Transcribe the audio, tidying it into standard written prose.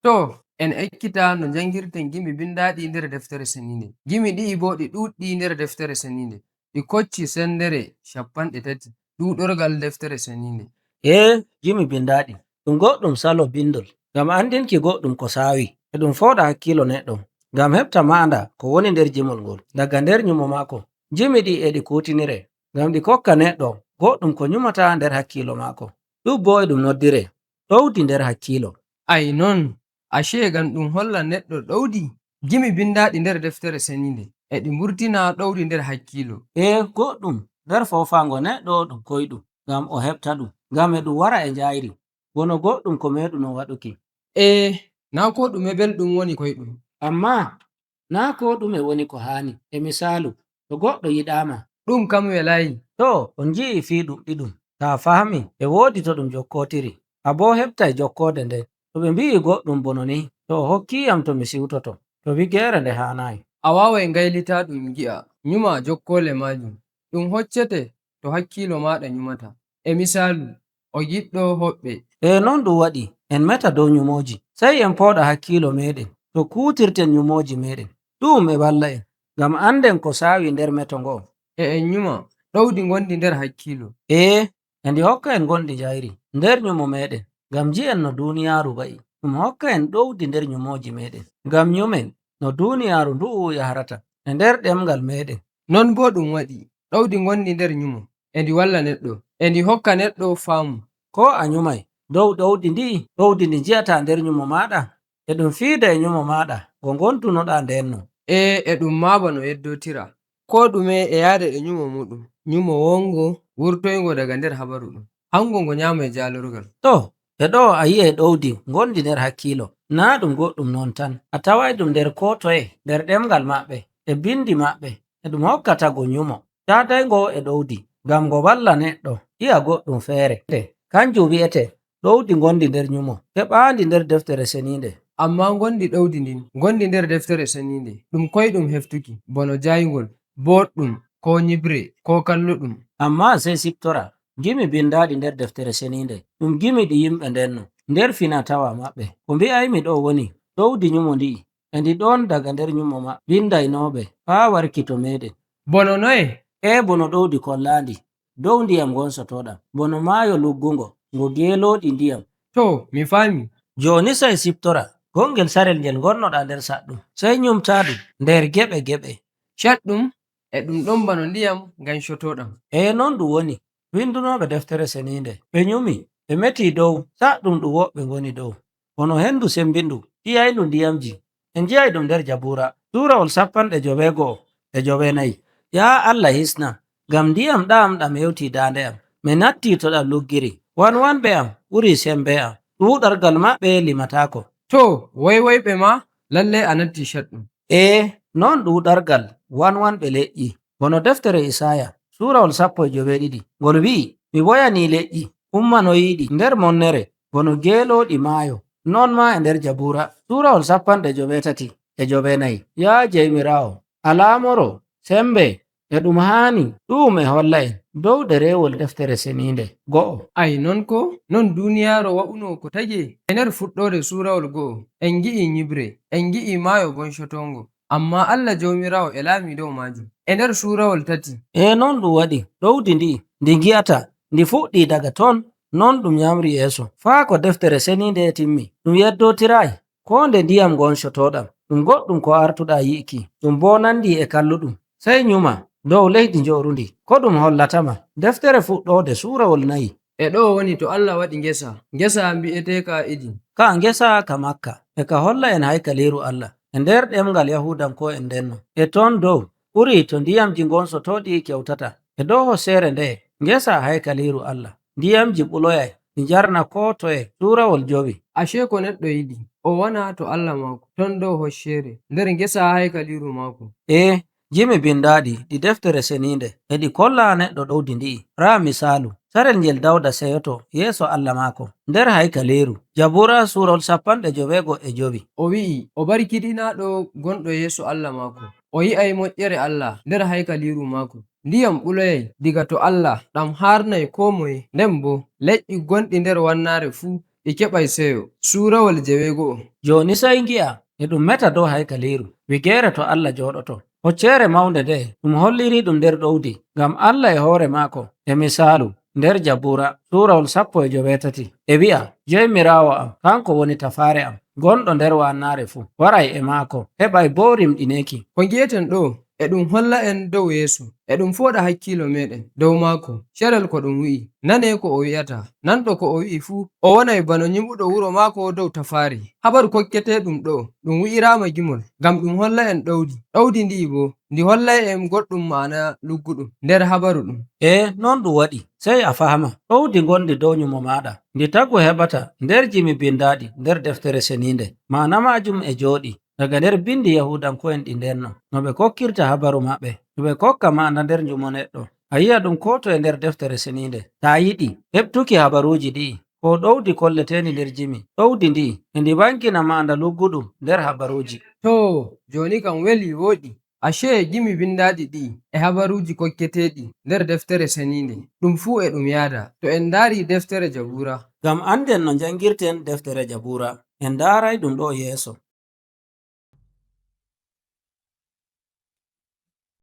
To, en ekkita no njangirten gimi bindaɗi nder Deftere Seniinde. Gimi ɗi'i bo ɗi ɗuɗɗi nder Deftere Seniinde, ɗi kocci sendere 30 ɗuɗorgal Deftere Seniinde. Ee, gimi bindaɗi ɗum goɗɗum salo bindol ngam andinki goɗɗum ko saawi, e ɗum fooɗa hakkilo neɗɗo ngam heɓta ma'ana ko woni nder jimol ngol daga nder nyumo maako. Gimi ɗi e ɗi kuutinire ngam ɗi kokka neɗɗo goɗɗum ko nyumata nder hakkilo maako. Ɗum bo e ɗum noddire ɗowdi nder hakkilo. Ai non, ashe ngam ɗum holla neɗɗo ɗowdi? Gimi bindaɗi nder Deftere Seniinde e ɗi mburtina ɗowdi nder hakkilo. Ee, goɗɗum nder foofaango neɗɗo ɗum koyɗum ngam o heɓta-ɗum, ngam e ɗum wara e njayri, bono goɗɗum ko meeɗuno waɗuki. Ee, naa' koo ɗume belɗum woni koyɗum. Ammaa naa' koo ɗume woni ko haani. E misaalu, to goɗɗo yiɗaama. Ɗu'um kam welaayi. To on ngi'i fii ɗum ɗiɗum, taa fahmi e woodi to ɗum jokkotiri, a boo heɓtay jokkoode nden. To ɓe mbi'i goɗɗum bono ni, to o hokkiiyam to mi siwtoto, to wigeere nde haanaayi. A waaway ngaylitaaɗum ngi'a, nyuma jokkole maajum. Ɗum hoccete to hakkiilo maaɗa nyumata. E misaalu, o giɗɗo hoɓɓe. Ee, non ɗum waɗi en meta dow nyumooji, sey en pooɗa hakkiilo meeɗen to kuutirten nyumooji meeɗen. Ɗu'um e walla'en ngam anden ko saawi nder meto ngo'o. E en nyuma ɗowdi ngondi nder hakkiilo. Ee, e ndi hokka'en ngondi njayri nder nyumo meeɗen ngam ngi'en no duuniyaaru wa'i. Ɗum hokka'en ɗowdi nder nyumooji meeɗen ngam nyumen no duuniyaaru ndu'u yahrata e nder ɗemngal meeɗen. Non boo ɗum waɗi, ɗowdi ngondi nder nyumo, e ndi walla neɗɗo, e ndi hokka neɗɗo faamu. Koo a nyumay dow ɗowdi ndi'i, ɗowdi ndi ngi'ataa nder nyumo maaɗa, e ɗum fiida e nyumo maaɗa ngo ngondunoɗaa ndenno. Ee, e ɗum maa bano yeddootira. Koo ɗume e yaada e nyumo muuɗum, nyumo wongo wurtoyngo daga nder habaru ɗum, hango ngo nyaamay jaalorgal. To, e ɗo'o a yi'ay ɗowdi ngondi nder hakkiilo, naa' ɗum goɗɗum non tan, a tawayɗum nder koo toye nder ɗemngal maɓɓe e bindi maɓɓe e ɗum hokka tagu nyumo yaadayngo e ɗowdi ngam ngo walla neɗɗo yi'a goɗɗum feere. Kanjum wi'ete ɗowdi ngondi nder nyumo keɓaandi nder Deftere Seniinde. Ammaa ngondi ɗowdi ndin, ngondi nder Deftere Seniinde, ɗum koyɗum heftuki, bano jayngol, booɗɗum, koo nyiɓre, koo kalluɗum. Ammaa sey siptora, gimi bindaɗi nder Deftere Seniinde ɗum gimi ɗi yimɓe ndenno nder fina-tawaa maɓɓe. Ko mbi'aymi ɗo'o woni, ɗowdi nyumo ndi'i e ndi ɗon daga nder nyumo maɓɓe bindaynooɓe faa warki to meeɗen. Bono noye? Ee, bono ɗowdi kollaandi dow ndiyam ngonsotoɗam, bono maayo luggungo ngo geelooɗi ndiyam. To, mi faami. Jooni sey siptora gonngel sarel ngel ngonnoɗa nder saɗɗum, sey nyumtaɗum nder geɓe-geɓe. Caɗɗum e ɗum ɗon bano ndiyam ngancotooɗam. Ee, non ɗum woni. Windunooɓe Deftere Seniinde ɓe nyumi, ɓe meti dow saɗɗum ɗum woɓɓe ngoni dow, bono hendu sembindu piyayndu ndiyamji. En ngi'ayɗum nder Jabuura, suurawol 94. Yaa Allah hisnam, ngam ndiyam ɗa'am ɗam hewtii daande am, mi nattii to ɗam luggiri. Wanwanɓe am ɓurii sembe am, ɗuuɗargal maɓɓe limataako. To, woywoyɓe ma, lallay a natti caɗɗum. Ee, non ɗuuɗargal wanwanɓe leƴƴi, bono Deftere Isaaya, suurawol 17, ngol wi'i, Mi woyanii leƴƴi ummanoyiiɗi nder monnere bono geelooɗi maayo. Non maa e nder Jabuura, suurawol 83. Yaa Jeymiraawo, a laamoro sembe e ɗum haani ɗu'um e holla'en dow ɗereewol Deftere Seniinde go'o. Ai non ko? Non duuniyaaru wa'uno ko tagee? E nder fuɗɗoode suurawol go'o, en ngi'i nyiɓre, en ngi'i maayo goncotoongo, ammaa Allah Jawmiraawo e laami dow maajum. E nder suurawol 3. Ee, non ɗum waɗi, ɗowdi ndi'i ndi ngi'ata ndi fuɗɗii daga ton, non ɗum yamri yeeso, faa ko Deftere Seniinde timmi. Ɗum yeddootiraayi, koo nde ndiyam ngoncotoɗam, ɗum goɗɗum ko artuɗa yi'iki, ɗum boo nandi e kalluɗum. Sey nyuma dow leydi njoorundi, ko ɗum hollatama. Deftere Fuɗɗoode suurawol 4. E ɗo'o woni to Allah waɗi ngesa, ngesa mbi'eteeka Idin. Ka ngesa ka Makka, e ka holla'en haykaliiru Allah e nder ɗemngal Yahuudanko'en ndenno. E ton dow ɓurii to ndiyamji ngonsotoɗi kewtata. E dow hosseere nde'e ngesa haykaliiru Allah, ndiyamji ɓuloyay ɗi njarna koo toye. Suurawol 5. Ashe ko neɗɗo yiɗi, o wana to Allah maako, ton dow hocceere, nder ngesa haykaliiru maako. Ee, gimi bindaɗi ɗi Deftere Seniinde e ɗi kolla neɗɗo ɗowdi ndi'i. Raa misaalu, sarel ngel Dawda seyoto yeeso Allah maako nder haykaliiru. Jabuura suurawol 65. O wi'i, o barkiɗinaaɗo gonɗo yeeso Allah maako, o yi'ay moƴƴere Allah nder haykaliiru maako. Ndiyam ɓuloyay diga to Allah ɗam haarnay koo moye, nden boo leƴƴi gonɗi nder wannaare fuu Ɗi keɓay seyo. Suurawol 9. Jooni sey ngi'a e ɗum meta dow haykaliiru, wigeere to Allah jooɗoto. Hocceere mawnde nde ɗum holliri ɗum nder ɗowdi, ngam Allah e hoore maako e misaalu nder Jabuura suurawol 18 e wi'a, Jeymiraawo am, kanko woni tafaare am, gonɗo nder waannaare fuu, waray e maako, heɓay boo rimɗineeki. Ko ngi'eten ɗo e ɗum holla'en dow Yeesu, e ɗum fooɗa hakkiilo meeɗen dow maako. Carel ko ɗum wi'i, nane ko o wi'ata, nanɗo ko o wi'i fuu, o wonay bano nyiɓuɗo wuro maako dow tafaare. Habaru kokketeeɗum ɗo ɗum wi'iraama gimol ngam ɗum holla'en ɗowdi. Ɗowdi ndi'i boo ndi hollay'en goɗɗum ma'ana lugguɗum nder habaru ɗum. E non ɗum waɗi, sey a fahama ɗowdi ngondi dow nyumo maaɗa, ndi tagu heɓata nder jimi bindaaɗi nder deftere seniinde. Ma'ana maajum e jooɗi daga nder bindi Yahuudanko'en ɗi ndenno, no ɓe kokkirta habaru maɓɓe, no ɓe kokka ma'ana nder nyumo neɗɗo. A yi'a ɗum koo toye nder deftere seniinde. Taa yiɗi heɓtuki habaruuji ɗi'i, ko ɗowdi kolleteendi nder jimi, ɗowdi ndi'i e ndi wangina ma'ana lugguɗum nder habaruuji. Too, jooni kam weli wooɗi. Ashe gimi bindaaɗi ɗi'i e habaruuji kokketeeɗi nder deftere seniinde, ɗum fuu e ɗum yaada. To en ndaari deftere Jabuura. Ngam anden no njangirten deftere Jabuura, en ndaaray ɗum ɗo'o yeeso.